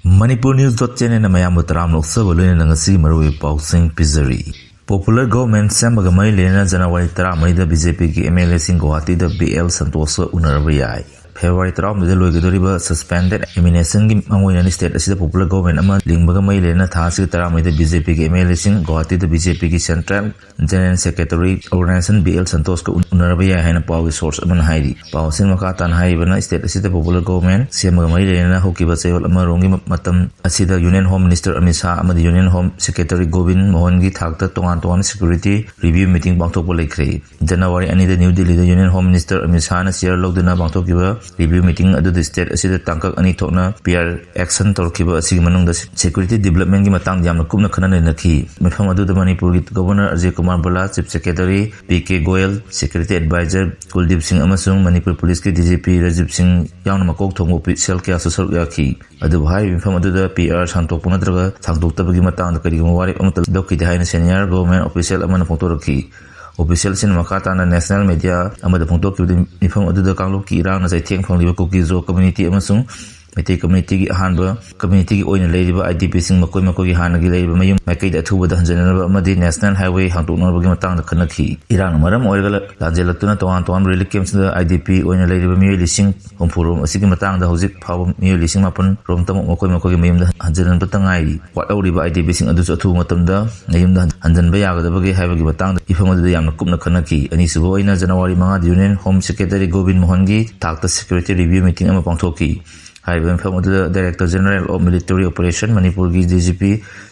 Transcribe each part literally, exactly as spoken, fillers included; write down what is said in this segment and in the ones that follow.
Manipur News dot channelꯅ ꯃꯌꯥꯝꯕꯨ ꯇꯔꯥꯝꯅ ꯑꯣꯛꯆꯕ ꯂꯣꯏꯅꯅ ꯉꯁꯤꯒꯤ ꯃꯔꯨꯑꯣꯏꯕ ꯄꯥꯎꯁꯤꯡ ꯄꯤꯖꯔꯤ꯫ Popular government ꯁꯦꯝꯕꯒ ꯃꯔꯤ ꯂꯩꯅꯅ January ꯇꯔꯥꯃꯔꯤꯗ BJPꯒꯤ MLAꯁꯤꯡ ꯒꯨꯋꯥꯍꯥꯇꯤꯗ BL ꯁꯟꯇꯣꯁꯀ ꯎꯅꯔꯕ ꯌꯥꯏ꯫ February ꯇꯔꯥꯍꯨꯝꯗꯣꯏꯗ ꯂꯣꯏꯒꯗꯧꯔꯤꯕ suspended ammunitionꯒꯤ ꯃꯥꯡꯑꯣꯏꯅꯅ state ꯑꯁꯤꯗ popular government ꯑꯃ ꯂꯤꯡꯕꯒ ꯃꯔꯤ ꯂꯩꯅꯅ ꯊꯥ ꯑꯁꯤꯒꯤ ꯇꯔꯥꯃꯔꯤꯗ BJPꯒꯤ MLAꯁꯤꯡ ꯒꯨꯋꯥꯍꯥꯇꯤꯗ BJPꯒꯤ Central General Secretary Organization BL ꯁꯟꯇꯣꯁꯀ ꯎ-, ꯎꯅꯔꯕ ꯌꯥꯏ ꯍꯥꯏꯅ ꯄꯥꯎꯒꯤ source ꯑꯃꯅ ꯍꯥꯏꯔꯤ꯫ ꯄꯥꯎ ꯑꯁꯤꯅ ꯃꯈꯥ ꯇꯥꯅ ꯍꯥꯏꯔꯤꯕꯅ, state ꯑꯁꯤꯗ popular government ꯁꯦꯝꯕꯒ ꯃꯔꯤ ꯂꯩꯅꯅ ꯍꯧꯈꯤꯕ ꯆꯌꯣꯜ ꯑꯃꯔꯣꯝꯒꯤ ꯃ-, ꯃꯇꯝ ꯑꯁꯤꯗ Union Home Minister Amit Shah ꯑꯃꯗꯤ Union Home Secretary ꯒꯣꯕꯤꯟ ꯃꯣꯍꯟꯒꯤ ꯊꯥꯛꯇ ꯇꯣꯉꯥꯟ ꯇꯣꯉꯥꯟꯕ security review meeting ꯄꯥꯡꯊꯣꯛꯄ ꯂꯩꯈ꯭ꯔꯦ꯫ January ꯑꯅꯤꯗ New Delhiꯗ Union Home Minister Amit ꯁꯥꯍꯅ chair ꯂꯧꯗꯨꯅ ꯄꯥꯡꯊꯣꯛꯈꯤꯕ review meeting ꯑꯗꯨꯗ state ꯑꯁꯤꯗ ꯇꯥꯡꯀꯛ ꯑꯅꯤ ꯊꯣꯛꯅ PR action ꯇꯧꯔꯛꯈꯤꯕ ꯑꯁꯤꯒꯤ ꯃꯅꯨꯡꯗ security developmentꯀꯤ ꯃꯇꯥꯡꯗ ꯌꯥꯝꯅ ꯀꯨꯞꯅ ꯈꯟꯅ ꯅꯩꯅꯈꯤ꯫ ꯃꯤꯐꯝ ꯑꯗꯨꯗ ꯃꯅꯤꯄꯨꯔꯒꯤ Governor Ajay Kumar ꯚꯜꯂꯥ, Chief Secretary P K Goyal, Security Advisor ꯀꯨꯜꯗꯤꯞ ꯁꯤꯡ ꯑꯃꯁꯨꯡ ꯃꯅꯤꯄꯨꯔ ꯄꯨꯂꯤꯁꯀꯤ DGP ꯔꯥꯖꯤꯕ ꯁꯤꯡ ꯌꯥꯎꯅ ꯃꯀꯣꯛ ꯊꯣꯡꯕ official ꯀꯌꯥꯁꯨ ꯁꯔꯨꯛ ꯌꯥꯈꯤ꯫ ꯑꯗꯨꯕꯨ ꯍꯥꯏꯔꯤꯕ ꯃꯤꯐꯝ ꯑꯗꯨꯗ PR ꯁꯥꯡꯗꯣꯛꯄ ꯅꯠꯇ꯭ꯔꯒ ꯁꯥꯡꯗꯣꯛꯇꯕꯒꯤ ꯃꯇꯥꯡꯗ ꯀꯔꯤꯒꯨꯝꯕ ꯋꯥꯔꯦꯞ ꯑꯃꯠꯇ ꯂꯧꯈꯤꯗꯦ ꯍꯥꯏꯅ senior government official ꯑꯃꯅ ꯐꯣꯡꯗꯣꯔꯛꯈꯤ꯫ Official ꯑꯁꯤꯅ ꯃꯈꯥ ꯇꯥꯅ national media ꯑꯃꯗ ꯐꯣꯡꯗꯣꯛꯈꯤꯕꯗ, ꯃꯤꯐꯝ ꯑꯗꯨꯗ ꯀꯥꯡꯂꯨꯞꯀꯤ ꯏꯔꯥꯡꯅ ꯆꯩꯊꯦꯡ ꯐꯪꯂꯤꯕ ꯀꯨꯀꯤ-ꯖꯣ community ꯑꯃꯁꯨꯡ ꯃꯩꯇꯩ communityꯒꯤ ꯑꯍꯥꯟꯕ communityꯒꯤ ꯑꯣꯏꯅ ꯂꯩꯔꯤꯕ IDPꯁꯤꯡ ꯃꯈꯣꯏ ꯃꯈꯣꯏꯒꯤ ꯍꯥꯟꯅꯒꯤ ꯂꯩꯔꯤꯕ ꯃꯌꯨꯝ ꯃꯥꯏꯀꯩꯗ ꯑꯊꯨꯕꯗ ꯍꯟꯖꯤꯟꯅꯅꯕ ꯑꯃꯗꯤ national highway ꯍꯥꯡꯗꯣꯛꯅꯕꯒꯤ ꯃꯇꯥꯡꯗ ꯈꯟꯅꯈꯤ꯫ ꯏꯔꯥꯡꯅ ꯃꯔꯝ ꯑꯣꯏꯔꯒ ꯂꯥꯟꯖꯦꯜꯂꯛꯇꯨꯅ ꯇꯣꯉꯥꯟ ꯇꯣꯉꯥꯟꯕ relief campꯁꯤꯡꯗ IDP ꯑꯣꯏꯅ ꯂꯩꯔꯤꯕ ꯃꯤꯑꯣꯏ ꯂꯤꯁꯤꯡ ꯍꯨꯝꯐꯨ ꯔꯣꯝ ꯑꯁꯤꯒꯤ ꯃꯇꯥꯡꯗ ꯍꯧꯖꯤꯛ ꯐꯥꯎꯕ ꯃꯤꯑꯣꯏ ꯂꯤꯁꯤꯡ ꯃꯥꯄꯟ ꯔꯣꯝꯇꯃꯛ ꯃꯈꯣꯏ ꯃꯈꯣꯏꯒꯤ ꯃꯌꯨꯝꯗ ꯍꯟꯖꯤꯟꯍꯟꯕꯇ ꯉꯥꯏꯔꯤ꯫ ꯋꯥꯠꯍꯧꯔꯤꯕ IDPꯁꯤꯡ ꯑꯗꯨꯁꯨ ꯑꯊꯨꯕ ꯃꯇꯝꯗ ꯃꯌꯨꯝꯗ ꯍꯟ-, ꯍꯟꯖꯤꯟꯕ ꯌꯥꯒꯗꯕꯒꯦ ꯍꯥꯏꯕꯒꯤ ꯃꯇꯥꯡꯗ ꯃꯤꯐꯝ ꯑꯗꯨꯗ ꯌꯥꯝꯅ ꯀꯨꯞꯅ ꯈꯟꯅꯈꯤ꯫ ꯑꯅꯤꯁꯨꯕ ꯑꯣꯏꯅ January ꯃꯉꯥꯗ Union Home Secretary ꯒꯣꯕꯤꯟ ꯃꯣꯍꯟꯒꯤ ꯊꯥꯛꯇ security review meeting ꯑꯃ ꯄꯥꯡꯊꯣꯛꯈꯤ꯫ ꯍꯥꯏꯔꯤꯕ ꯃꯤꯐꯝ ꯑꯗꯨꯗ Director General of Military Operation ꯃꯅꯤꯄꯨꯔꯒꯤ DGP,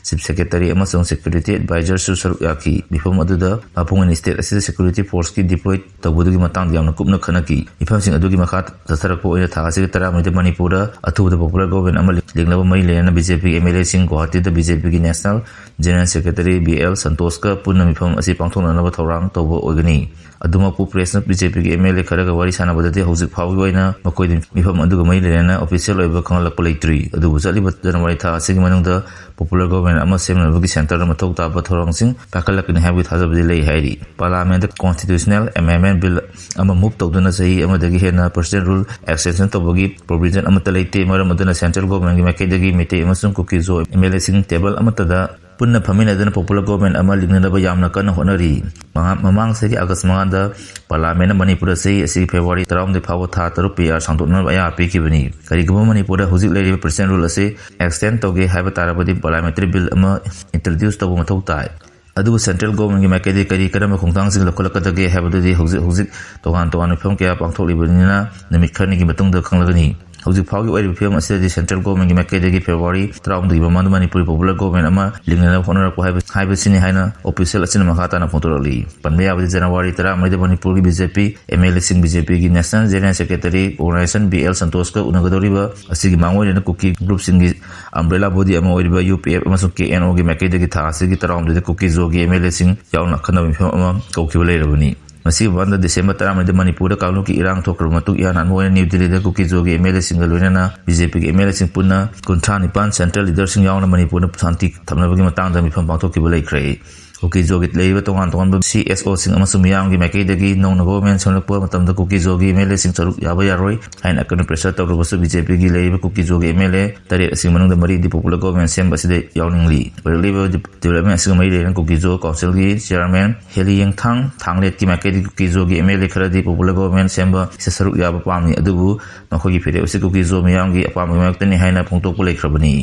Chief Secretary ꯑꯃꯁꯨꯡ Security Advisorꯁꯨ ꯁꯔꯨꯛ ꯌꯥꯈꯤ꯫ ꯃꯤꯐꯝ ꯑꯗꯨꯗ ꯃꯄꯨꯡ ꯑꯣꯏꯅ state ꯑꯁꯤꯗ security forceꯀꯤ deploy ꯇꯧꯕꯗꯨꯒꯤ ꯃꯇꯥꯡꯗ ꯌꯥꯝꯅ ꯀꯨꯞꯅ ꯈꯟꯅꯈꯤ꯫ ꯃꯤꯐꯝꯁꯤꯡ ꯑꯗꯨꯒꯤ ꯃꯈꯥ ꯆꯠꯊꯔꯛꯄ ꯑꯣꯏꯅ ꯊꯥ ꯑꯁꯤꯒꯤ ꯇꯔꯥꯃꯔꯤꯗ ꯃꯅꯤꯄꯨꯔꯗ ꯑꯊꯨꯕꯗ popular government ꯑꯃ ꯂꯤꯡꯅꯕ ꯃꯔꯤ ꯂꯩꯅꯅ BJP MLAꯁꯤꯡ ꯒꯨꯋꯥꯍꯥꯇꯤꯗ BJPꯒꯤ National General Secretary BL ꯁꯟꯇꯣꯁꯀ ꯄꯨꯟꯅ ꯃꯤꯐꯝ ꯑꯁꯤ ꯄꯥꯡꯊꯣꯛꯅꯅꯕ ꯊꯧꯔꯥꯡ ꯇꯧꯕ ꯑꯣꯏꯒꯅꯤ꯫ ꯑꯗꯨꯃꯛꯄꯨ ꯄ꯭ꯔꯦꯁꯅ ꯕꯤ ꯖꯦ ꯄꯤꯒꯤ ꯑꯦꯝ ꯑꯦꯜ ꯑꯦ ꯈꯔꯒ ꯋꯥꯔꯤ ꯁꯥꯟꯅꯕꯗꯗꯤ ꯍꯧꯖꯤꯛ ꯐꯥꯎꯒꯤ ꯑꯣꯏꯅ ꯃꯈꯣꯏꯗꯤ ꯃꯤꯐꯝ ꯑꯗꯨꯒ ꯃꯔꯤ ꯂꯩꯅꯅ ꯑꯣꯐꯤꯁꯤꯌꯦꯜ ꯑꯣꯏꯕ ꯈꯪꯍꯜꯂꯛꯄ ꯂꯩꯇ꯭ꯔꯤ꯫ ꯑꯗꯨꯕꯨ ꯆꯠꯂꯤꯕ ꯖꯅꯋꯥꯔꯤ ꯊꯥ ꯑꯁꯤꯒꯤ ꯃꯅꯨꯡꯗ ꯄꯣꯄꯨꯂꯔ ꯒꯣꯚꯔꯟꯃꯦꯟꯠ ꯑꯃ ꯁꯦꯝꯅꯕꯒꯤ ꯁꯦꯟꯇꯔꯗ ꯃꯊꯧ ꯇꯥꯕ ꯊꯧꯔꯥꯡꯁꯤꯡ ꯄꯥꯏꯈꯠꯂꯛꯀꯅꯤ ꯍꯥꯏꯕꯒꯤ ꯊꯥꯖꯕꯗꯤ ꯂꯩ ꯍꯥꯏꯔꯤ꯫ ꯄꯥꯔꯂꯥꯃꯦꯟꯠꯇ ꯀꯣꯟꯁꯇꯤꯇ꯭ꯌꯨꯁꯅꯦꯜ ꯑꯦꯃꯦꯟꯗꯃꯦꯟꯠ ꯕꯤꯜ ꯑꯃ ꯃꯨꯚ ꯇꯧꯗꯨꯅ ꯆꯍꯤ ꯑꯃꯗꯒꯤ ꯍꯦꯟꯅ ꯄ꯭ꯔꯦꯁꯤꯗꯦꯟꯠ ꯔꯨꯜ ꯑꯦꯛꯁꯇꯦꯟꯁꯟ ꯇꯧꯕꯒꯤ ꯄ꯭ꯔꯣꯚꯤꯖꯟ ꯑꯃꯠꯇ ꯂꯩꯇꯦ꯫ ꯃꯔꯝ ꯑꯗꯨꯅ ꯁꯦꯟꯇ꯭ꯔꯦꯜ ꯒꯣꯚꯔꯟꯃꯦꯟꯠꯀꯤ ꯃꯥꯏꯀꯩꯗꯒꯤ ꯃꯩꯇꯩ ꯑꯃꯁꯨꯡ ꯀꯨꯀꯤ-ꯖꯣ ꯑꯦꯝ ꯑꯦꯜ ꯑꯦꯁꯤꯡ ꯇꯦꯕꯜ ꯑꯃꯠꯇꯗ ꯄꯨꯟꯅ ꯐꯝꯃꯤꯟꯅꯗꯨꯅ ꯄꯣꯄꯨꯂꯔ ꯒꯣꯚꯔꯟꯃꯦꯟꯠ ꯑꯃ ꯂꯤꯡꯅꯅꯕ ꯌꯥꯝꯅ ꯀꯟꯅ ꯍꯣꯠꯅꯔꯤ꯫ ꯃꯍꯥꯛ ꯃꯃꯥꯡ ꯆꯍꯤꯒꯤ ꯑꯥꯒꯁ꯭ꯠ ꯃꯉꯥꯗ ꯄꯥꯔꯂꯥꯃꯦꯟꯠꯅ ꯃꯅꯤꯄꯨꯔꯗ ꯆꯍꯤ ꯑꯁꯤꯒꯤ ꯐꯦꯕ꯭ꯔꯨꯋꯥꯔꯤ ꯇꯔꯥꯍꯨꯝꯗꯣꯏ ꯐꯥꯎꯕ ꯊꯥ ꯇꯔꯨꯛ ꯄꯤ ꯑꯥꯔ ꯁꯥꯡꯗꯣꯛꯅꯕ ꯑꯌꯥꯕ ꯄꯤꯈꯤꯕꯅꯤ꯫ ꯀꯔꯤꯒꯨꯝꯕ ꯃꯅꯤꯄꯨꯔꯗ ꯍꯧꯖꯤꯛ ꯂꯩꯔꯤꯕ ꯄ꯭ꯔꯦꯁꯤꯗꯦꯟꯠ ꯔꯨꯜ ꯑꯁꯤ ꯑꯦꯛꯁꯇꯦꯟ ꯇꯧꯒꯦ ꯍꯥꯏꯕ ꯇꯥꯔꯕꯗꯤ ꯄꯥꯔꯂꯥꯃꯦꯟꯇꯔꯤ ꯕꯤꯜ ꯑꯃ ꯏꯟꯇ꯭ꯔꯣꯗ꯭ꯌꯨꯁ ꯇꯧꯕ ꯃꯊꯧ ꯇꯥꯏ꯫ ꯑꯗꯨꯕꯨ ꯁꯦꯟꯇ꯭ꯔꯦꯜ ꯒꯣꯚꯔꯟꯃꯦꯟꯠꯀꯤ ꯃꯥꯏꯀꯩꯗꯒꯤ ꯀꯔꯤ ꯀꯔꯝꯕ ꯈꯣꯡꯊꯥꯡꯁꯤꯡ ꯂꯧꯈꯠꯂꯛꯀꯗꯒꯦ ꯍꯥꯏꯕꯗꯨꯗꯤ ꯍꯧꯖꯤꯛ ꯍꯧꯖꯤꯛ ꯇꯣꯉꯥꯟ ꯇꯣꯉꯥꯟꯕ ꯃꯤꯐꯝ ꯀꯌꯥ ꯄꯥꯡꯊꯣꯛꯂꯤꯕꯅꯤꯅ ꯅꯨꯃꯤꯠ ꯈꯔꯅꯤꯒꯤ ꯃꯇꯨꯡꯗ ꯈꯪꯂꯒꯅꯤ꯫ ꯍꯧꯖꯤꯛ ꯐꯥꯎꯒꯤ ꯑꯣꯏꯔꯤꯕ ꯐꯤꯕꯝ ꯑꯁꯤꯗꯗꯤ ꯁꯦꯟꯇ꯭ꯔꯦꯜ ꯒꯣꯚꯔꯟꯃꯦꯟꯠꯀꯤ ꯃꯥꯏꯀꯩꯗꯒꯤ ꯐꯦꯕ꯭ꯔꯨꯋꯥꯔꯤ ꯇꯔꯥꯍꯨꯝꯗꯣꯏꯒꯤ ꯃꯃꯥꯡꯗ ꯃꯅꯤꯄꯨꯔꯒꯤ ꯄꯣꯄꯨꯂꯔ ꯒꯣꯚꯔꯟꯃꯦꯟꯠ ꯑꯃ ꯂꯤꯡꯅꯅꯕ ꯍꯣꯠꯅꯔꯛꯄ ꯍꯥꯏꯕ, ꯍꯥꯏꯕꯁꯤꯅꯤ ꯍꯥꯏꯅ ꯑꯣꯐꯤꯁꯤꯌꯦꯜ ꯑꯁꯤꯅ ꯃꯈꯥ ꯇꯥꯅ ꯐꯣꯡꯗꯣꯔꯛꯂꯤ꯫ ꯄꯟꯕ ꯌꯥꯕꯗꯤ ꯖꯅꯋꯥꯔꯤ ꯇꯔꯥꯃꯔꯤꯗ ꯃꯅꯤꯄꯨꯔꯒꯤ B J P M L ꯑꯦꯁꯤꯡ, ꯕꯤ ꯖꯦ ꯄꯤꯒꯤ national general secretary organization B L ꯁꯟꯇꯣꯁꯀ ꯎꯅꯒꯗꯧꯔꯤꯕ ꯑꯁꯤꯒꯤ ꯃꯥꯡꯑꯣꯏꯅꯅ ꯀꯨꯀꯤ ꯒ꯭ꯔꯨꯞꯁꯤꯡꯒꯤ ꯑꯝꯕ꯭ꯔꯦꯂꯥ ꯕꯣꯗꯤ ꯑꯃ ꯑꯣꯏꯔꯤꯕ ꯌꯨ ꯄꯤ ꯑꯦꯐ ꯑꯃꯁꯨꯡ ꯀꯦ ꯑꯦꯟ ꯑꯣꯒꯤ ꯃꯥꯏꯀꯩꯗꯒꯤ ꯊꯥ ꯑꯁꯤꯒꯤ ꯇꯔꯥꯍꯨꯝꯗꯣꯏꯗ ꯀꯨꯀꯤ-ꯖꯣꯒꯤ ꯑꯦꯝ ꯑꯦꯜ ꯑꯦꯁꯤꯡ ꯌꯥꯎꯅ ꯑꯈꯟꯅꯕ ꯃꯤꯐꯝ ꯑꯃ ꯀꯧꯈꯤꯕ ꯂꯩꯔꯕꯅꯤ꯫ ꯃꯁꯤꯒꯤ ꯃꯃꯥꯡꯗ ꯗꯤꯁꯦꯝꯕꯔ ꯇꯔꯥꯃꯔꯤꯗ ꯃꯅꯤꯄꯨꯔꯗ ꯀꯥꯡꯂꯨꯞꯀꯤ ꯏꯔꯥꯡ ꯊꯣꯛꯈ꯭ꯔꯕ ꯃꯇꯨꯡ ꯏꯍꯥꯟ ꯍꯥꯟꯕ ꯑꯣꯏꯅ ꯅ꯭ꯌꯨ ꯗꯤꯜꯂꯤꯗ ꯀꯨꯀꯤ-ꯖꯣꯒꯤ ꯑꯦꯝ ꯑꯦꯜ ꯑꯦꯁꯤꯡꯒ ꯂꯣꯏꯅꯅ ꯕꯤ ꯖꯦ ꯄꯤꯒꯤ ꯑꯦꯝ ꯑꯦꯜ ꯑꯦꯁꯤꯡ ꯄꯨꯟꯅ ꯀꯨꯟꯊ꯭ꯔꯥ ꯅꯤꯄꯥꯟ ꯁꯦꯟꯇ꯭ꯔꯦꯜ ꯂꯤꯗꯔꯁꯤꯡ ꯌꯥꯎꯅ ꯃꯅꯤꯄꯨꯔꯗ ꯁꯥꯟꯇꯤ ꯊꯝꯅꯕꯒꯤ ꯃꯇꯥꯡꯗ ꯃꯤꯐꯝ ꯄꯥꯡꯊꯣꯛꯈꯤꯕ ꯂꯩꯈ꯭ꯔꯦ꯫ ꯀꯨꯀꯤ-ꯖꯣꯒꯤ ꯂꯩꯔꯤꯕ ꯇꯣꯉꯥꯟ ꯇꯣꯉꯥꯟꯕ ꯁꯤ ꯑꯦꯁ ꯑꯣꯁꯤꯡ ꯑꯃꯁꯨꯡ ꯃꯤꯌꯥꯝꯒꯤ ꯃꯥꯏꯀꯩꯗꯒꯤ ꯅꯧꯅ ꯒꯣꯚꯔꯟꯃꯦꯟꯠ ꯁꯦꯝꯂꯛꯄ ꯃꯇꯝꯗ ꯀꯨꯀꯤ-ꯖꯣꯒꯤ ꯑꯦꯝ ꯑꯦꯜ ꯑꯦꯁꯤꯡ ꯁꯔꯨꯛ ꯌꯥꯕ ꯌꯥꯔꯣꯏ ꯍꯥꯏꯅ ꯑꯀꯟꯕ ꯄ꯭ꯔꯦꯁꯔ ꯇꯧꯔꯕꯁꯨ ꯕꯤ ꯖꯦ ꯄꯤꯒꯤ ꯂꯩꯔꯤꯕ ꯀꯨꯀꯤ-ꯖꯣꯒꯤ ꯑꯦꯝ ꯑꯦꯜ ꯑꯦ ꯇꯔꯦꯠ ꯑꯁꯤꯒꯤ ꯃꯅꯨꯡꯗ ꯃꯔꯤꯗꯤ ꯄꯣꯄꯨꯂꯔ ꯒꯣꯚꯔꯟꯃꯦꯟꯠ ꯁꯦꯝꯕ ꯑꯁꯤꯗ ꯌꯥꯎꯅꯤꯡꯂꯤ꯫ ꯑꯣꯏꯔꯛꯂꯤꯕ ꯗꯤꯕꯦꯂꯞꯃꯦꯟꯠ ꯑꯁꯤꯒ ꯃꯔꯤ ꯂꯩꯅꯅ ꯀꯨꯀꯤ-ꯖꯣ ꯀꯥꯎꯟꯁꯤꯜꯒꯤ ꯆꯤꯌꯥꯔꯃꯦꯟ ꯍꯦꯂꯤꯌꯦꯡꯊꯥꯡ ꯊꯥꯡꯂꯦꯠꯀꯤ ꯃꯥꯏꯀꯩꯗꯒꯤ ꯀꯨꯀꯤ-ꯖꯣꯒꯤ ꯑꯦꯝ ꯑꯦꯜ ꯑꯦ ꯈꯔꯗꯤ ꯄꯣꯄꯨꯂꯔ ꯒꯣꯚꯔꯟꯃꯦꯟꯠ ꯁꯦꯝꯕ ꯑꯁꯤ ꯁꯔꯨꯛ ꯌꯥꯕ ꯄꯥꯝꯃꯤ, ꯑꯗꯨꯕꯨ ꯃꯈꯣꯏꯒꯤ ꯐꯤꯔꯦꯞ ꯑꯁꯤ ꯀꯨꯀꯤ-ꯖꯣ ꯃꯤꯌꯥꯝꯒꯤ ꯑꯄꯥꯝꯕꯒꯤ ꯃꯥꯌꯣꯛꯇꯅꯤ ꯍꯥꯏꯅ ꯐꯣꯡꯗꯣꯛꯄ ꯂꯩꯈ꯭ꯔꯕꯅꯤ꯫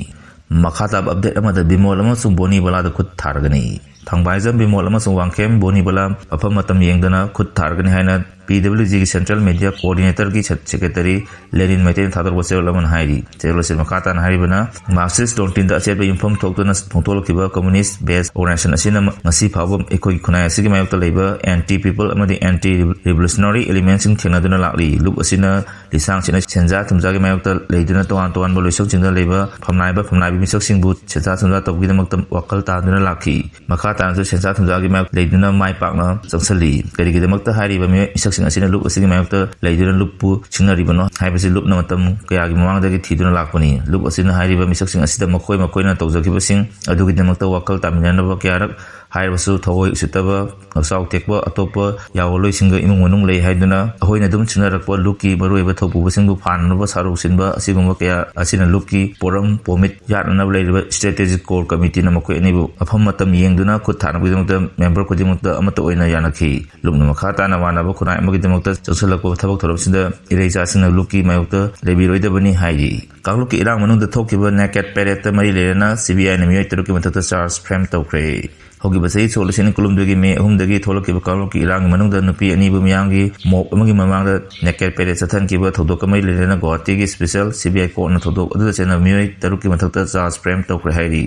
ꯃꯈꯥ ꯇꯥꯕ ꯑꯞꯗꯦꯠ ꯑꯃꯗ ꯕꯤꯃꯣꯜ ꯑꯃꯁꯨꯡ ꯕꯣꯅꯤꯕꯂꯥꯗ ꯈꯨꯠ ꯊꯥꯔꯒꯅꯤ꯫ ꯊꯥꯡꯃꯩꯕꯟ ꯕꯤꯃꯣꯜ ꯑꯃꯁꯨꯡ ꯋꯥꯡꯈꯦꯝ ꯕꯣꯅꯤꯕꯂꯥ ꯃꯐꯝ ꯃꯇꯝ ꯌꯦꯡꯗꯅ ꯈꯨꯠ ꯊꯥꯔꯒꯅꯤ ꯍꯥꯏꯅ ꯄꯤ ꯗꯕ꯭ꯂꯤꯎ ꯖꯤꯒꯤ ꯁꯦꯟꯇ꯭ꯔꯦꯜ ꯃꯦꯗꯤꯌꯥ ꯀꯣꯑꯣꯔꯗꯤꯅꯦꯇꯔꯒꯤ ꯁꯦ-, ꯁꯦꯀ꯭ꯔꯦꯇꯔꯤ ꯂꯦꯅꯤꯟ ꯃꯩꯇꯩꯅ ꯊꯥꯗꯣꯔꯛꯄ ꯆꯦꯔꯣꯜ ꯑꯃꯅ ꯍꯥꯏꯔꯤ꯫ ꯆꯦꯔꯣꯜ ꯑꯁꯤ ꯃꯈꯥ ꯇꯥꯅ ꯍꯥꯏꯔꯤꯕꯅ, ꯃꯥꯔꯛꯁꯤꯁ ꯗꯣꯟꯇꯤꯟꯗ ꯑꯆꯦꯠꯄ ꯌꯨꯝꯐꯝ ꯊꯣꯛꯇꯨꯅ ꯐꯣꯡꯗꯣꯛꯂꯛꯈꯤꯕ ꯀꯝꯃꯨꯅꯤꯁ꯭ꯠ ꯕꯦꯁ ꯑꯣꯔꯒꯅꯥꯏꯖꯦꯁꯟ ꯑꯁꯤꯅ ꯃ-, ꯉꯁꯤ ꯐꯥꯎꯕ ꯑꯩꯈꯣꯏꯒꯤ ꯈꯨꯟꯅꯥꯏ ꯑꯁꯤꯒꯤ ꯃꯥꯌꯣꯛꯇ ꯂꯩꯕ ꯑꯦꯟꯇꯤ ꯄꯤꯄꯜ ꯑꯃꯗꯤ ꯑꯦꯟꯇꯤ ꯔꯤꯚꯣꯂꯨꯁꯅꯔꯤ ꯑꯦꯂꯤꯃꯦꯟꯠꯁꯤꯡ ꯊꯦꯡꯅꯗꯨꯅ ꯂꯥꯛꯂꯤ꯫ ꯂꯨꯞ ꯑꯁꯤꯅ ꯂꯤꯁꯥꯡ ꯁꯤꯠꯅ ꯁꯦꯟꯖꯥ ꯊꯨꯝꯖꯥꯒꯤ ꯃꯥꯌꯣꯛꯇ ꯂꯩꯗꯨꯅ ꯇꯣꯉꯥꯟ ꯇꯣꯉꯥꯟꯕ ꯂꯣꯏꯁꯪꯁꯤꯡꯗ ꯂꯩꯕ ꯐꯝꯅꯥꯏꯕ ꯐꯝꯅꯥꯏꯕꯤ ꯃꯤꯁꯛꯁꯤꯡꯕꯨ ꯁꯦꯟꯖꯥ ꯊꯨꯝꯖꯥ ꯇꯧꯕꯒꯤꯗꯃꯛꯇ ꯋꯥꯈꯜ ꯇꯥꯗꯨꯅ ꯂꯥꯛꯈꯤ꯫ ꯃꯈꯥ ꯇꯥꯟꯅꯁꯨ ꯁꯦꯟꯖꯥ ꯊꯨꯝꯖꯥꯒꯤ ꯃꯥꯌꯣꯛ ꯂꯩꯗꯨꯅ ꯃꯥꯏ ꯄꯥꯛꯅ ꯆꯪꯁꯤꯜꯂꯤ꯫ ꯀꯔꯤꯒꯤꯗꯃꯛꯇ ꯍꯥꯏꯔꯤꯕ ꯃꯤꯑꯣꯏ ꯃꯤꯁꯛꯁꯤꯡ ꯑꯁꯤꯅ ꯂꯨꯞ ꯑꯁꯤꯒꯤ ꯃꯥꯌꯣꯛꯇ ꯂꯩꯗꯨꯅ ꯂꯨꯞꯄꯨ ꯁꯤꯡꯅꯔꯤꯕꯅꯣ ꯍꯥꯏꯕꯁꯤ ꯂꯨꯞꯅ ꯃꯇꯝ ꯀꯌꯥꯒꯤ ꯃꯃꯥꯡꯗꯒꯤ ꯊꯤꯗꯨꯅ ꯂꯥꯛꯄꯅꯤ꯫ ꯂꯨꯞ ꯑꯁꯤꯅ ꯍꯥꯏꯔꯤꯕ ꯃꯤꯁꯛꯁꯤꯡ ꯑꯁꯤꯗ ꯃꯈꯣꯏ ꯃꯈꯣꯏꯅ ꯇꯧꯖꯈꯤꯕꯁꯤꯡ ꯑꯗꯨꯒꯤꯗꯃꯛꯇ ꯋꯥꯈꯜ ꯇꯥꯃꯤꯟꯅꯅꯕ ꯀꯌꯥꯔꯛ ꯍꯥꯏꯔꯕꯁꯨ ꯊꯑꯣꯏ ꯎꯁꯤꯠꯇꯕ, ꯂꯧꯁꯥꯎ ꯊꯦꯛꯄ, ꯑꯇꯣꯞꯄ ꯌꯥꯑꯣꯟꯂꯣꯏꯁꯤꯡꯒ ꯏꯃꯨꯡ ꯃꯅꯨꯡ ꯂꯩ ꯍꯥꯏꯗꯨꯅ ꯑꯩꯈꯣꯏꯅ ꯑꯗꯨꯝ ꯁꯤꯡꯅꯔꯛꯄ ꯂꯨꯞꯀꯤ ꯃꯔꯨꯑꯣꯏꯕ ꯊꯧꯄꯨꯕꯁꯤꯡꯕꯨ ꯐꯥꯅꯅꯕ ꯁꯥꯔꯨ ꯁꯤꯟꯕ ꯑꯁꯤꯒꯨꯝꯕ ꯀꯌꯥ ꯑꯁꯤꯅ ꯂꯨꯞꯀꯤ ꯄꯣꯔꯝ ꯄꯣꯃꯤꯠ ꯌꯥꯠꯅꯅꯕ ꯂꯩꯔꯤꯕ Strategic Core Committeeꯅ ꯃꯈꯣꯏ ꯑꯅꯤꯕꯨ ꯃꯐꯝ ꯃꯇꯝ ꯌꯦꯡꯗꯨꯅ ꯈꯨꯠ ꯊꯥꯅꯕꯒꯤꯗꯃꯛꯇ ꯃꯦꯝꯕꯔ ꯈꯨꯗꯤꯡꯃꯛꯇ ꯑꯃꯠꯇ ꯑꯣꯏꯅ ꯌꯥꯅꯈꯤ꯫ ꯂꯨꯞꯅ ꯃꯈꯥ ꯇꯥꯅ ꯃꯥꯟꯅꯕ ꯈꯨꯟꯅꯥꯏ ꯑꯃꯒꯤꯗꯃꯛꯇ ꯆꯪꯁꯤꯜꯂꯛꯄ ꯊꯕꯛ ꯊꯧꯔꯝꯁꯤꯡꯗ ꯏꯔꯩꯆꯥꯁꯤꯡꯅ ꯂꯨꯞꯀꯤ ꯃꯥꯌꯣꯛꯇ ꯂꯩꯕꯤꯔꯣꯏꯗꯕꯅꯤ ꯍꯥꯏꯔꯤ꯫ ꯀꯥꯡꯂꯨꯞꯀꯤ ꯏꯔꯥꯡ ꯃꯅꯨꯡꯗ ꯊꯣꯛꯈꯤꯕ Naked Paradeꯇ ꯃꯔꯤ ꯂꯩꯅꯅ CBIꯅ ꯃꯤꯑꯣꯏ ꯇꯔꯨꯛꯀꯤ ꯃꯊꯛꯇ charge frame ꯇꯧꯈ꯭ꯔꯦ꯫ ꯍꯧꯈꯤꯕ ꯆꯍꯤ ꯁꯣꯛ ꯂꯤꯁꯤꯡ ꯑꯅꯤ ꯀꯨꯟꯍꯨꯝꯗꯣꯏꯒꯤ ꯃꯦ ꯑꯍꯨꯝꯗꯒꯤ ꯊꯣꯛꯂꯛꯈꯤꯕ ꯀꯥꯡꯂꯨꯞꯀꯤ ꯏꯔꯥꯡꯒꯤ ꯃꯅꯨꯡꯗ ꯅꯨꯄꯤ ꯑꯅꯤꯕꯨ ꯃꯤꯌꯥꯝꯒꯤ ꯃꯣꯞ ꯑꯃꯒꯤ ꯃꯃꯥꯡꯗ Naked Parade ꯆꯠꯊꯍꯟꯈꯤꯕ ꯊꯧꯗꯣꯛꯀ ꯃꯔꯤ ꯂꯩꯅꯅ ꯒꯨꯋꯥꯍꯥꯇꯤꯒꯤ special CBI courtꯅ ꯊꯧꯗꯣꯛ ꯑꯗꯨꯗ ꯆꯦꯟꯅꯕ ꯃꯤꯑꯣꯏ ꯇꯔꯨꯛꯀꯤ ꯃꯊꯛꯇ charge frame ꯇꯧꯈ꯭ꯔꯦ ꯍꯥꯏꯔꯤ꯫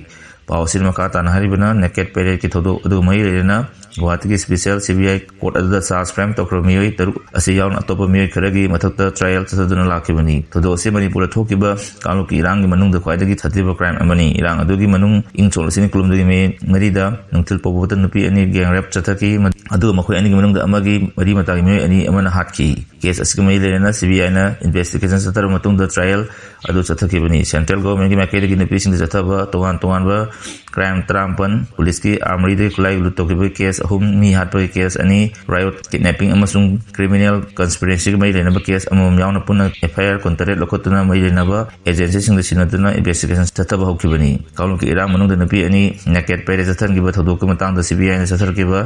ꯄꯥꯎ ꯑꯁꯤꯅ ꯃꯈꯥ ꯇꯥꯅ ꯍꯥꯏꯔꯤꯕꯅ, Naked Paradeꯀꯤ ꯊꯧꯗꯣꯛ ꯑꯗꯨꯒ ꯃꯔꯤ ꯂꯩꯅꯅ ꯒꯨꯋꯥꯍꯥꯇꯤꯒꯤ special CBI court ꯑꯗꯨꯗ charge frame ꯇꯧꯈ꯭ꯔꯕ ꯃꯤꯑꯣꯏ ꯇꯔꯨꯛ ꯑꯁꯤ ꯌꯥꯎꯅ ꯑꯇꯣꯞꯄ ꯃꯤꯑꯣꯏ ꯈꯔꯒꯤ ꯃꯊꯛꯇ trial ꯆꯠꯊꯗꯨꯅ ꯂꯥꯛꯈꯤꯕꯅꯤ꯫ ꯊꯧꯗꯣꯛ ꯑꯁꯤ ꯃꯅꯤꯄꯨꯔꯗ ꯊꯣꯛꯈꯤꯕ ꯀꯥꯡꯂꯨꯞꯀꯤ ꯏꯔꯥꯡꯒꯤ ꯃꯅꯨꯡꯗ ꯈ꯭ꯋꯥꯏꯗꯒꯤ ꯁꯥꯊꯤꯕ crime ꯑꯃꯅꯤ꯫ ꯏꯔꯥꯡ ꯑꯗꯨꯒꯤ ꯃꯅꯨꯡ ꯏꯪ ꯁꯣꯛ ꯂꯤꯁꯤꯡ ꯀꯨꯟꯍꯨꯝꯗꯣꯏꯒꯤ ꯃꯦ ꯃꯔꯤꯗ ꯅꯨꯡꯊꯤꯜ ꯄꯣꯛꯄꯗ ꯅꯨꯄꯤ ꯑꯅꯤ gang rape ꯆꯠꯊꯈꯤ, ꯑꯗꯨꯒ ꯃꯈꯣꯏ ꯑꯅꯤꯒꯤ ꯃꯅꯨꯡꯗ ꯑꯃꯒꯤ ꯃꯔꯤ ꯃꯇꯥꯒꯤ ꯃꯤꯑꯣꯏ ꯑꯅꯤ ꯑꯃꯅ ꯍꯥꯠꯈꯤ꯫ Case ꯑꯁꯤꯒ ꯃꯔꯤ ꯂꯩꯅꯅ CBIꯅ investigation ꯆꯠꯊꯔꯕ ꯃꯇꯨꯡꯗ trial ꯑꯗꯨ ꯆꯠꯊꯈꯤꯕꯅꯤ꯫ Central Governmentꯀꯤ ꯃꯥꯏꯀꯩꯗꯒꯤ ꯅꯨꯄꯤꯁꯤꯡꯗ ꯆꯠꯊꯕ ꯇꯣꯉꯥꯟ ꯇꯣꯉꯥꯟꯕ crime ꯇꯔꯥꯃꯥꯄꯟ, policeꯀꯤ armouryꯗꯒꯤ ꯈꯨꯠꯂꯥꯏ ꯂꯨꯠ ꯇꯧꯈꯤꯕꯒꯤ case ꯑꯍꯨꯝ, ꯃꯤ ꯍꯥꯠꯄꯒꯤ case ꯑꯅꯤ, riot, kidnapping ꯑꯃꯁꯨꯡ criminal conspiracyꯒ ꯃꯔꯤ ꯂꯩꯅꯕ case ꯑꯃꯃꯝ ꯌꯥꯎꯅ ꯄꯨꯟꯅ FIR ꯀꯨꯟꯇꯔꯦꯠ ꯂꯧꯈꯠꯇꯨꯅ ꯃꯔꯤ ꯂꯩꯅꯕ agencyꯁꯤꯡꯗ ꯁꯤꯟꯅꯗꯨꯅ investigation ꯆꯠꯊꯕ ꯍꯧꯈꯤꯕꯅꯤ꯫ ꯀꯥꯡꯂꯨꯞꯀꯤ ꯏꯔꯥꯡ ꯃꯅꯨꯡꯗ ꯅꯨꯄꯤ ꯑꯅꯤ Naked Parade ꯆꯠꯊꯍꯟꯈꯤꯕ ꯊꯧꯗꯣꯛꯀꯤ ꯃꯇꯥꯡꯗ CBIꯅ ꯆꯠꯊꯔꯛꯈꯤꯕ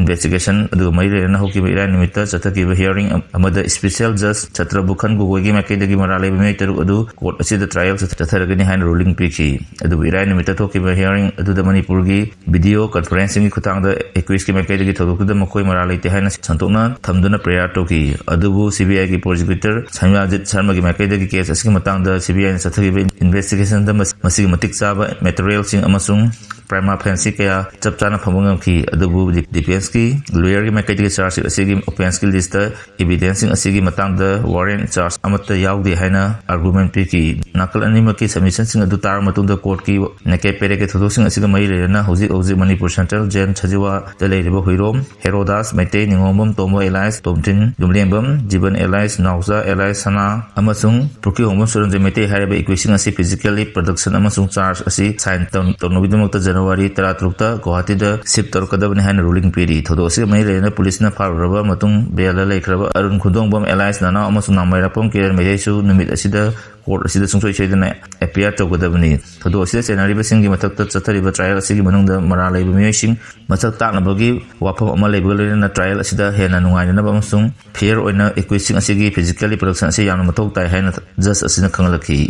investigation ꯑꯗꯨꯒ ꯃꯔꯤ ꯂꯩꯅꯅ ꯍꯧꯈꯤꯕ ꯏꯔꯥꯏ ꯅꯨꯃꯤꯠꯇ ꯆꯠꯊꯈꯤꯕ hearing ꯑꯃꯗ special judge ꯁꯇ꯭ꯔꯕꯨꯈꯟ ꯒꯣꯒꯣꯏꯒꯤ ꯃꯥꯏꯀꯩꯗꯒꯤ ꯃꯔꯥꯜ ꯂꯩꯕ ꯃꯤꯑꯣꯏ ꯇꯔꯨꯛ ꯑꯗꯨ court ꯑꯁꯤꯗ trial ꯆꯠꯊꯔꯒꯅꯤ ꯍꯥꯏꯅ ruling ꯄꯤꯈꯤ꯫ ꯑꯗꯨꯕꯨ ꯏꯔꯥꯏ ꯅꯨꯃꯤꯠꯇ ꯊꯣꯛꯈꯤꯕ hearing ꯑꯗꯨꯗ ꯃꯅꯤꯄꯨꯔꯒꯤ video conferencingꯒꯤ ꯈꯨꯠꯊꯥꯡꯗ accusedꯀꯤ ꯃꯥꯏꯀꯩꯗꯒꯤ ꯊꯧꯗꯣꯛꯇꯨꯗ ꯃꯈꯣꯏ ꯃꯔꯥꯜ ꯂꯩꯇꯦ ꯍꯥꯏꯅ ꯁꯟꯗꯣꯛꯅ ꯊꯝꯗꯨꯅ prayer ꯇꯧꯈꯤ꯫ ꯑꯗꯨꯕꯨ CBIꯒꯤ prosecutor ꯁꯝꯌꯥꯖꯤꯠ ꯁꯔꯃꯒꯤ ꯃꯥꯏꯀꯩꯗꯒꯤ case ꯑꯁꯤꯒꯤ ꯃꯇꯥꯡꯗ CBIꯅ ꯆꯠꯊꯈꯤꯕ investigationꯗ ꯃꯁꯤꯒꯤ ꯃꯇꯤꯛ ꯆꯥꯕ materialꯁꯤꯡ ꯑꯃꯁꯨꯡ prima facie ꯀꯌꯥ ꯆꯞ ꯆꯥꯅ ꯐꯪꯕ ꯉꯝꯈꯤ꯫ ꯑꯗꯨꯕꯨ defenceꯀꯤ lawyerꯒꯤ ꯃꯥꯏꯀꯩꯗꯒꯤ charge sheet ꯑꯁꯤꯒꯤ offenceꯀꯤ listꯇ evidenceꯁꯤꯡ ꯑꯁꯤꯒꯤ ꯃꯇꯥꯡꯗ warrant charge ꯑꯃꯠꯇ ꯌꯥꯎꯗꯦ ꯍꯥꯏꯅ argument ꯄꯤꯈꯤ꯫ ꯅꯥꯀꯜ ꯑꯅꯤꯃꯛꯀꯤ submissionꯁꯤꯡ ꯑꯗꯨ ꯇꯥꯔꯕ ꯃꯇꯨꯡꯗ courtꯀꯤ ꯅꯥꯀꯩ ꯄꯦꯔꯦꯒꯤ ꯊꯧꯗꯣꯛꯁꯤꯡ ꯑꯁꯤꯒ ꯃꯔꯤ ꯂꯩꯅꯅ ꯍꯧꯖꯤꯛ ꯍꯧꯖꯤꯛ ꯃꯅꯤꯄꯨꯔ central jail ꯁꯖꯤꯋꯥꯗ ꯂꯩꯔꯤꯕ ꯍꯨꯏꯔꯣꯝ ꯍꯦꯔꯣꯗꯥꯁ ꯃꯩꯇꯩ, ꯅꯤꯉꯣꯝꯕꯝ ꯇꯣꯝꯕ alias ꯇꯣꯝꯊꯤꯟ, ꯌꯨꯝꯂꯦꯝꯕꯝ ꯖꯤꯕꯟ alias ꯅꯥꯎꯆꯥ alias ꯁꯅꯥ ꯑꯃꯁꯨꯡ ꯄꯨꯈ꯭ꯔꯤꯍꯣꯡꯕꯝ ꯁꯨꯔꯟꯖꯣꯏ ꯃꯩꯇꯩ ꯍꯥꯏꯔꯤꯕ ꯑꯩꯈꯣꯏꯁꯤꯡ ꯑꯁꯤ physically production ꯑꯃꯁꯨꯡ charge ꯑꯁꯤ sign ꯇꯧ-, ꯇꯧꯅꯕꯒꯤꯗꯃꯛꯇ ꯖꯅꯋꯥꯔꯤ ꯇꯔꯥꯇꯔꯨꯛꯇ ꯒꯨꯋꯥꯍꯥꯇꯤꯗ shift ꯇꯧꯔꯛꯀꯗꯕꯅꯤ ꯍꯥꯏꯅ ruling ꯄꯤꯔꯤ꯫ ꯊꯧꯗꯣꯛ ꯑꯁꯤꯒ ꯃꯔꯤ ꯂꯩꯅꯅ ꯄꯨꯂꯤꯁꯅ ꯐꯥꯔꯨꯔꯕ ꯃꯇꯨꯡ bailꯗ ꯂꯩꯈ꯭ꯔꯕ ꯑꯔꯨꯟ ꯈꯨꯟꯗꯣꯡꯕꯝ alias ꯅꯅꯥꯎ ꯑꯃꯁꯨꯡ ꯅꯥꯎꯃꯩꯔꯥꯛꯄꯝ ꯀꯤꯔꯟ ꯃꯩꯇꯩꯁꯨ ꯅꯨꯃꯤꯠ ꯑꯁꯤꯗ court ꯑꯁꯤꯗ ꯁꯨꯡꯁꯣꯏ ꯁꯣꯏꯗꯅ appear ꯇꯧꯒꯗꯕꯅꯤ꯫ ꯊꯧꯗꯣꯛ ꯑꯁꯤꯗ ꯆꯩꯅꯔꯤꯕꯁꯤꯡꯒꯤ ꯃꯊꯛꯇ ꯆꯠꯊꯔꯤꯕ trial ꯑꯁꯤꯒꯤ ꯃꯅꯨꯡꯗ ꯃꯔꯥꯜ ꯂꯩꯕ ꯃꯤꯑꯣꯏꯁꯤꯡ ꯃꯁꯛ ꯇꯥꯛꯅꯕꯒꯤ ꯋꯥꯐꯝ ꯑꯃ ꯂꯩꯕꯒ ꯂꯣꯏꯅꯅ trial ꯑꯁꯤꯗ ꯍꯦꯟꯅ ꯅꯨꯡꯉꯥꯏꯅꯅꯕ ꯑꯃꯁꯨꯡ fair ꯑꯣꯏꯅ accused ꯁꯤꯡ ꯑꯁꯤꯒꯤ physically production ꯑꯁꯤ ꯌꯥꯝꯅ ꯃꯊꯧ ꯇꯥꯏ ꯍꯥꯏꯅ judge ꯑꯁꯤꯅ ꯈꯪꯍꯜꯂꯛꯈꯤ꯫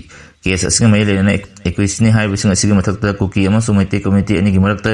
Case ꯑꯁꯤꯒ ꯃꯔꯤ ꯂꯩꯅꯅ accused ꯅꯤ ꯍꯥꯏꯔꯤꯕꯁꯤꯡ ꯑꯁꯤꯒꯤ ꯃꯊꯛꯇ ꯀꯨꯀꯤ ꯑꯃꯁꯨꯡ ꯃꯩꯇꯩ community ꯑꯅꯤꯒꯤ ꯃꯔꯛꯇ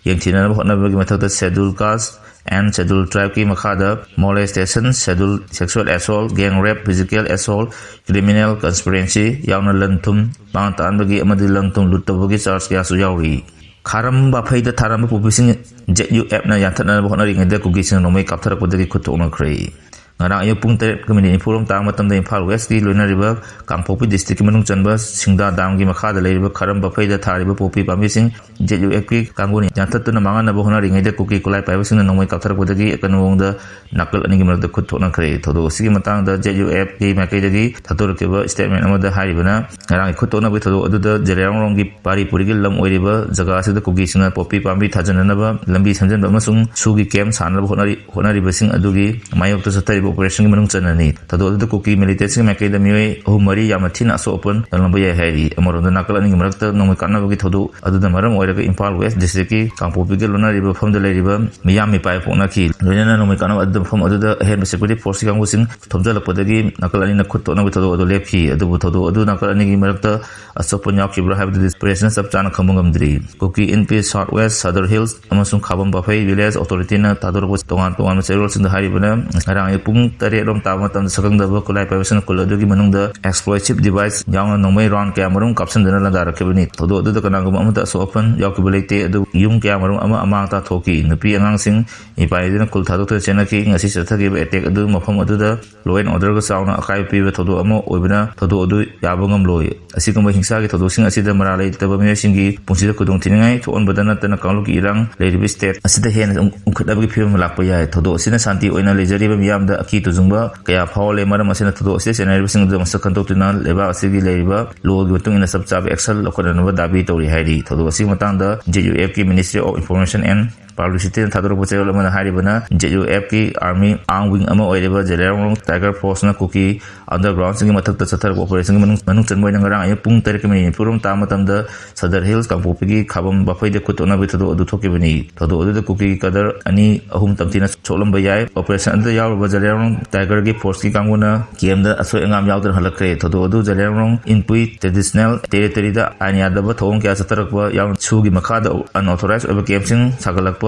ꯌꯦꯡꯊꯤꯅꯅꯕ ꯍꯣꯠꯅꯕꯒꯤ ꯃꯊꯛꯇ Scheduled Caste and Scheduled Tribe ꯀꯤ ꯃꯈꯥꯗ molestation, schedule, sexual assault, gang rape, physical assault, criminal conspiracy ꯌꯥꯎꯅ ꯂꯟ ꯊꯨꯝ ꯃꯥꯡ ꯇꯥꯛꯍꯟꯕꯒꯤ ꯑꯃꯗꯤ ꯂꯟ ꯊꯨꯝ ꯂꯨꯠ ꯇꯧꯕꯒꯤ charge ꯀꯌꯥꯁꯨ ꯌꯥꯎꯔꯤ꯫ ꯈꯥꯔꯝ ꯕꯥꯐꯩꯗ ꯊꯥꯔꯝꯕ ꯄꯣꯄꯤꯁꯤꯡ Z U F ꯅ ꯌꯥꯟꯊꯠꯅꯅꯕ ꯍꯣꯠꯅꯔꯤꯉꯩꯗ ꯀꯨꯀꯤꯁꯤꯡꯅ ꯅꯣꯡꯃꯩ ꯀꯥꯞꯊꯔꯛꯄꯗꯒꯤ ꯈꯨꯠ ꯊꯣꯛꯅꯈ꯭ꯔꯦ꯫ ꯉꯔꯥꯡ ꯑꯌꯨꯛ ꯄꯨꯡ ꯇꯔꯦꯠꯀ minute ꯅꯤꯐꯨꯔꯣꯝ ꯇꯥꯕ ꯃꯇꯝꯗ ꯏꯝꯐꯥꯜ West ꯀꯤ ꯂꯣꯏꯅꯔꯤꯕ ꯀꯥꯡꯄꯣꯛꯄꯤ district ꯀꯤ ꯃꯅꯨꯡ ꯆꯟꯕ ꯁꯤꯡꯗꯥ dam ꯒꯤ ꯃꯈꯥꯗ ꯂꯩꯔꯤꯕ ꯈꯥꯔꯝ ꯕꯥꯐꯩꯗ ꯊꯥꯔꯤꯕ ꯄꯣꯄꯤ ꯄꯥꯝꯕꯤꯁꯤꯡ Z U F ꯀꯤ ꯀꯥꯡꯕꯨꯅ ꯌꯥꯟꯊꯠꯇꯨꯅ ꯃꯥꯡꯍꯟꯅꯕ ꯍꯣꯠꯅꯔꯤꯉꯩꯗ ꯀꯨꯀꯤ ꯈꯨꯠꯂꯥꯏ ꯄꯥꯏꯕꯁꯤꯡꯅ ꯅꯣꯡꯃꯩ ꯀꯥꯞꯊꯔꯛꯄꯗꯒꯤ ꯑꯀꯟꯕ ꯃꯑꯣꯡꯗ ꯅꯥꯀꯜ ꯑꯅꯤꯒꯤ ꯃꯔꯛꯇ ꯈꯨꯠ ꯊꯣꯛꯅꯈ꯭ꯔꯦ꯫ ꯊꯧꯗꯣꯛ ꯑꯁꯤꯒꯤ ꯃꯇꯥꯡꯗ Z U F ꯀꯤ ꯃꯥꯏꯀꯩꯗꯒꯤ ꯊꯥꯗꯣꯔꯛꯈꯤꯕ statement ꯑꯃꯗ ꯍꯥꯏꯔꯤꯕꯅ, ꯉꯔꯥꯡꯒꯤ ꯈꯨꯠ ꯊꯣꯛꯅꯕꯒꯤ ꯊꯧꯗꯣꯛ ꯑꯗꯨꯗ ꯖꯦꯂꯤꯌꯥꯡꯔꯣꯡꯒꯤ ꯄꯥꯔꯤꯄꯨꯔꯤꯒꯤ ꯂꯝ ꯑꯣꯏꯔꯤꯕ ꯖꯒꯥ ꯑꯁꯤꯗ ꯀꯨꯀꯤꯁꯤꯡꯅ ꯄꯣꯄꯤ ꯄꯥꯝꯕꯤ ꯊꯥꯖꯤꯟꯅꯅꯕ ꯂꯝꯕꯤ ꯁꯦꯝꯖꯤꯟꯕ ꯑꯃꯁꯨꯡ ꯁꯨꯒꯤ camp ꯁꯥꯅꯕ ꯍꯣꯠꯅꯔꯤ-, ꯍꯣꯠꯅꯔꯤꯕꯁꯤꯡ ꯑꯗꯨꯒꯤ ꯃꯥꯌꯣꯛꯇ ꯆꯠꯊꯔꯤꯕ operation ꯒꯤ ꯃꯅꯨꯡ ꯆꯟꯅꯅꯤ꯫ ꯊꯧꯗꯣꯛ ꯑꯗꯨꯗ ꯀꯨꯀꯤ militant ꯁꯤꯡꯒꯤ ꯃꯥꯏꯀꯩꯗ ꯃꯤꯑꯣꯏ ꯑꯍꯨꯝ ꯃꯔꯤ ꯌꯥꯝꯅ ꯊꯤꯅ ꯑꯁꯣꯛ ꯑꯄꯟ ꯅꯪꯂꯝꯕ ꯌꯥꯏ ꯍꯥꯏꯔꯤ꯫ ꯑꯃꯔꯣꯝꯗ ꯅꯥꯀꯜ ꯑꯅꯤꯒꯤ ꯃꯔꯛꯇ ꯅꯣꯡꯃꯩ ꯀꯥꯞꯅꯕꯒꯤ ꯊꯧꯗꯣꯛ ꯑꯗꯨꯅ ꯃꯔꯝ ꯑꯣꯏꯔꯒ ꯏꯝꯐꯥꯜ West district ꯀꯤ ꯀꯥꯡꯄꯣꯛꯄꯤꯒ ꯂꯣꯟꯅꯔꯤꯕ ꯃꯐꯝꯗ ꯂꯩꯔꯤꯕ ꯃꯤꯌꯥꯝ ꯃꯤꯄꯥꯏ ꯄꯣꯛꯅꯈꯤ꯫ ꯂꯣꯏꯅꯅ ꯅꯣꯡꯃꯩ ꯀꯥꯞꯅꯕ ꯑꯗꯨꯗ ꯃꯐꯝ ꯑꯗꯨꯗ ꯑꯍꯦꯟꯕ security force ꯀꯤ ꯀꯥꯡꯕꯨꯁꯤꯡ ꯊꯣꯝꯖꯤꯜꯂꯛꯄꯗꯒꯤ ꯅꯥꯀꯜ ꯑꯅꯤꯅ ꯈꯨꯠ ꯊꯣꯛꯅꯕꯒꯤ ꯊꯧꯗꯣꯛ ꯑꯗꯨ ꯂꯦꯞꯈꯤ꯫ ꯑꯗꯨꯕꯨ ꯊꯧꯗꯣꯛ ꯑꯗꯨ ꯅꯥꯀꯜ ꯑꯅꯤꯒꯤ ꯃꯔꯛꯇ ꯑꯁꯣꯛꯄ ꯌꯥꯎꯈꯤꯕ꯭ꯔꯥ ꯍꯥꯏꯕꯗꯨꯗꯤ ꯄꯨꯂꯤꯁꯅ ꯆꯞ ꯆꯥꯅ ꯈꯪꯕ ꯉꯝꯗ꯭ꯔꯤ꯫ ꯀꯨꯀꯤ ꯏꯟ piece South West Sadar Hills ꯑꯃꯁꯨꯡ ꯈꯥꯕꯝ ꯕꯥꯐꯩ village authority ꯅ ꯊꯥꯗꯣꯔꯛꯄ ꯇꯣꯉꯥꯟ ꯇꯣꯉꯥꯟꯕ ꯆꯦꯔꯣꯜꯁꯤꯡꯗ ꯍꯥꯏꯔꯤꯕꯅ, ꯉꯔꯥꯡ ꯑꯌꯨꯛ ꯄꯨꯡ ꯄꯨꯡ ꯇꯔꯦꯠ ꯔꯣꯝ ꯇꯥꯕ ꯃꯇꯝꯗ ꯁꯛꯈꯪꯗꯕ ꯈꯨꯠꯂꯥꯏ ꯄꯥꯏꯕꯁꯤꯡꯅ ꯈꯨꯜ ꯑꯗꯨꯒꯤ ꯃꯅꯨꯡꯗ explosive device ꯌꯥꯎꯅ ꯅꯣꯡꯃꯩ round ꯀꯌꯥ ꯃꯔꯨꯝ ꯀꯥꯞꯁꯤꯟꯗꯨꯅ ꯂꯥꯟꯗꯥꯔꯛꯈꯤꯕꯅꯤ꯫ ꯊꯧꯗꯣꯛ ꯑꯗꯨꯗ ꯀꯅꯥꯒꯨꯝꯕ ꯑꯃꯠꯇ ꯑꯁꯣꯛ ꯑꯄꯟ ꯌꯥꯎꯈꯤꯕ ꯂꯩꯇꯦ꯫ ꯑꯗꯨ ꯌꯨꯝ ꯀꯌꯥ ꯃꯔꯨꯝ ꯑꯃ ꯑꯃꯥꯡ ꯇꯥꯊꯣꯛꯈꯤ꯫ ꯅꯨꯄꯤ ꯑꯉꯥꯡꯁꯤꯡ ꯏꯄꯥꯏꯗꯨꯅ ꯈꯨꯜ ꯊꯥꯗꯣꯛꯇꯨꯅ ꯆꯦꯟꯅꯈꯤ꯫ ꯉꯁꯤ ꯆꯠꯊꯈꯤꯕ attack ꯑꯗꯨ ꯃꯐꯝ ꯑꯗꯨꯗ law and order ꯒ ꯆꯥꯎꯅ ꯑꯀꯥꯏꯕ ꯄꯤꯕ ꯊꯧꯗꯣꯛ ꯑꯃ ꯑꯣꯏꯕꯅ ꯊꯧꯗꯣꯛ ꯑꯗꯨ ꯌꯥꯕ ꯉꯝꯂꯣꯏ꯫ ꯑꯁꯤꯒꯨꯝꯕ ꯍꯤꯡꯁꯥꯒꯤ ꯊꯧꯗꯣꯛꯁꯤꯡ ꯑꯁꯤꯗ ꯃꯔꯥꯜ ꯂꯩꯇꯕ ꯃꯤꯑꯣꯏꯁꯤꯡꯒꯤ ꯄꯨꯟꯁꯤꯗ ꯈꯨꯗꯣꯡꯊꯤꯅꯤꯡꯉꯥꯏ ꯊꯣꯛꯍꯟꯕꯗ ꯅꯠꯇꯅ ꯀꯥꯡꯂꯨꯞꯀꯤ ꯏꯔꯥꯡ ꯂꯩꯔꯤꯕ state ꯑꯁꯤꯗ ꯍꯦꯟꯅ ꯎꯪꯈꯠꯅꯕꯒꯤ ꯐꯤꯕꯝ ꯂꯥꯛꯄ ꯌꯥꯏ꯫ ꯊꯧꯗꯣꯛ ꯑꯁꯤꯅ ꯁꯥꯟꯇꯤ ꯑꯣꯏꯅ ꯂꯩꯖꯔꯤꯕ ꯃꯤꯌꯥꯝꯗ ꯑꯀꯤ ꯇꯨꯖꯨꯡꯕ ꯀꯌꯥ ꯐꯥꯎꯍꯜꯂꯦ꯫ ꯃꯔꯝ ꯑꯁꯤꯅ ꯊꯧꯗꯣꯛ ꯑꯁꯤꯗ ꯆꯦꯟꯅꯔꯤꯕꯁꯤꯡ ꯑꯗꯨ ꯃꯁꯛ ꯈꯪꯗꯣꯛꯇꯨꯅ ꯂꯩꯕꯥꯛ ꯑꯁꯤꯒꯤ ꯂꯩꯔꯤꯕ law ꯒꯤ ꯃꯇꯨꯡ ꯏꯟꯅ ꯆꯞ ꯆꯥꯕ action ꯂꯧꯈꯠꯅꯅꯕ ꯗꯥꯕꯤ ꯇꯧꯔꯤ ꯍꯥꯏꯔꯤ꯫ ꯊꯧꯗꯣꯛ ꯑꯁꯤꯒꯤ ꯃꯇꯥꯡꯗ Z U F ꯀꯤ Ministry of Information and Publicity ꯅ ꯊꯥꯗꯣꯔꯛꯄ ꯆꯦꯔꯣꯜ ꯑꯃꯅ ꯍꯥꯏꯔꯤꯕꯅ, Z U F ꯀꯤ army arm wing ꯑꯃ ꯑꯣꯏꯔꯤꯕ ꯖꯦꯂꯤꯌꯥꯡꯔꯣꯡ Tiger Force ꯅ ꯀꯨꯀꯤ underground ꯁꯤꯡꯒꯤ ꯃꯊꯛꯇ ꯆꯠꯊꯔꯛꯄ operation ꯒꯤ ꯃꯅꯨꯡ, ꯃꯅꯨꯡ ꯆꯟꯕ ꯑꯣꯏꯅ ꯉꯔꯥꯡ ꯑꯌꯨꯛ ꯄꯨꯡ ꯇꯔꯦꯠꯀ minute ꯅꯤꯐꯨ ꯔꯣꯝ ꯇꯥꯕ ꯃꯇꯝꯗ ꯁꯗꯔ ꯍꯤꯜꯁ ꯀꯥꯡꯄꯣꯛꯄꯤꯒꯤ ꯈꯥꯕꯝ ꯕꯥꯐꯩꯗ ꯈꯨꯠ ꯑꯣꯛꯅꯕꯒꯤ ꯊꯧꯗꯣꯛ ꯑꯗꯨ ꯊꯣꯛꯈꯤꯕꯅꯤ꯫ ꯊꯧꯗꯣꯛ ꯑꯗꯨꯗ ꯀꯨꯀꯤꯒꯤ cadre ꯑꯅꯤ ꯑꯍꯨꯝ ꯇꯝꯊꯤꯅ ꯁꯣꯛꯂꯝꯕ ꯌꯥꯏ꯫ Operation ꯑꯗꯨꯗ ꯌꯥꯎꯔꯨꯕ ꯖꯦꯂꯤꯌꯥꯡꯔꯣꯡ Tiger ꯒꯤ force ꯀꯤ ꯀꯥꯡꯕꯨꯅ camp ꯗ ꯑꯁꯣꯏ ꯑꯉꯥꯝ ꯌꯥꯎꯗꯅ ꯍꯜꯂꯛꯈ꯭ꯔꯦ꯫ ꯊꯧꯗꯣꯛ ꯑꯗꯨ ꯖꯦꯂꯤꯌꯥꯡꯔꯣꯡ ꯏꯟꯄꯨꯏ traditional territory ꯗ ꯑꯥꯏꯟ ꯌꯥꯗꯕ ꯊꯧꯑꯣꯡ ꯀꯌꯥ ꯆꯠꯊꯔꯛꯄ ꯌꯥꯎꯅ ꯁꯨꯒꯤ ꯃꯈꯥꯗ unauthorized ꯑꯣꯏꯕ camp ꯁꯤꯡ ꯁꯥꯒꯠꯂꯛꯄ,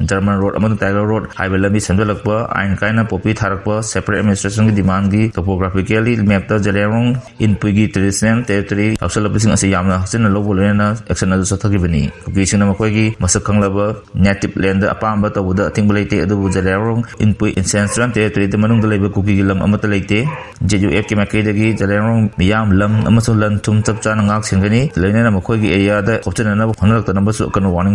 German Road ꯑꯃꯁꯨꯡ Tiger Road ꯍꯥꯏꯕ ꯂꯝꯕꯤ ꯁꯦꯝꯖꯤꯜꯂꯛꯄ, ꯑꯥꯏꯟ ꯀꯥꯏꯅ poppy ꯊꯥꯔꯛꯄ, separate administration ꯒꯤ demand ꯒꯤ topographically map ꯇ ꯖꯦꯂꯤꯌꯥꯡꯔꯣꯡ ꯏꯟꯄꯨꯏꯒꯤ traditional territory ꯌꯥꯎꯁꯜꯂꯛꯄꯁꯤꯡ ꯑꯁꯤ ꯌꯥꯝꯅ ꯍꯛꯆꯤꯟꯅ ꯂꯧꯕ ꯂꯣꯏꯅꯅ action ꯑꯗꯨ ꯆꯠꯊꯈꯤꯕꯅꯤ꯫ ꯀꯨꯀꯤꯁꯤꯡꯅ ꯃꯈꯣꯏꯒꯤ ꯃꯁꯛ ꯈꯪꯂꯕ native land ꯗ ꯑꯄꯥꯝꯕ ꯇꯧꯕꯗ ꯑꯊꯤꯡꯕ ꯂꯩꯇꯦ, ꯑꯗꯨꯕꯨ ꯖꯦꯂꯤꯌꯥꯡꯔꯣꯡ ꯏꯟꯄꯨꯏ ancestral territory ꯗ ꯃꯅꯨꯡꯗ ꯂꯩꯕ ꯀꯨꯀꯤꯒꯤ ꯂꯝ ꯑꯃꯠꯇ ꯂꯩꯇꯦ꯫ Z U F ꯀꯤ ꯃꯥꯏꯀꯩꯗꯒꯤ ꯖꯦꯂꯤꯌꯥꯡꯔꯣꯡ ꯃꯤꯌꯥꯝ, ꯂꯝ ꯑꯃꯁꯨꯡ ꯂꯟ ꯊꯨꯝ ꯆꯞ ꯆꯥꯅ ꯉꯥꯛ ꯁꯦꯟꯒꯅꯤ, ꯂꯣꯏꯅꯅ ꯃꯈꯣꯏꯒꯤ area ꯗ ꯍꯥꯞꯆꯤꯟꯅꯅꯕ ꯍꯣꯠꯅꯔꯛꯇꯅꯕꯁꯨ ꯑꯀꯟꯕ warning